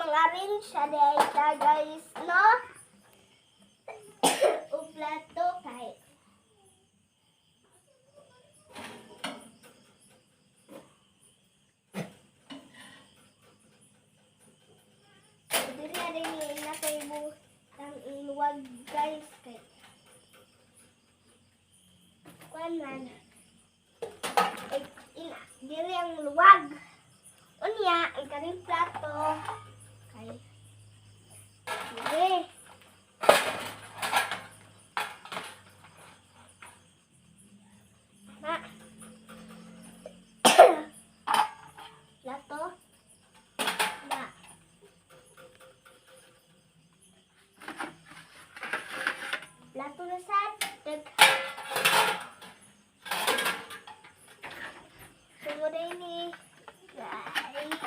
Mag-arrange siya diay ta, guys, no? O plato kay dili na rin na kay mo ang iluwag, guys, kay kuan man ay ina diri ang luwag. Unya ang kaning plato kay diri. Na plato na plato na sad dag. Sugod ni, guys.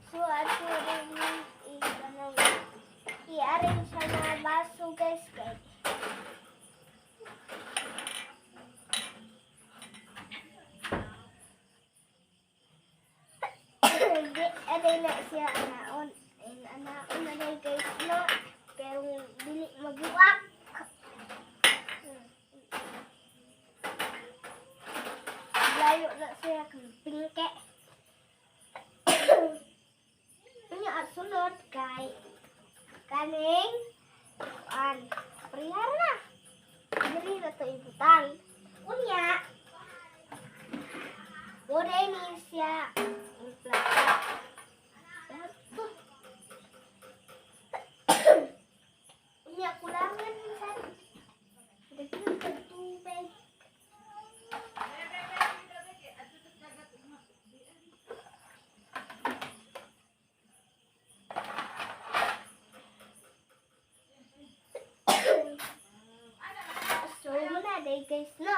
So, ato rin i-kanang i-arrange sa mga baso, guys, kay di aday na siya anaon. Ay, anaon na day, guys, no? Pero dili magiwak. Layo na siya kang pingke. Unya at sunod kay kaning kuan prehar na. Diri na to ibutang. Unya Wala ni siya ang plato. Plato. Unya kulangan sa daghan kag tubig. So, muna day, guys, no?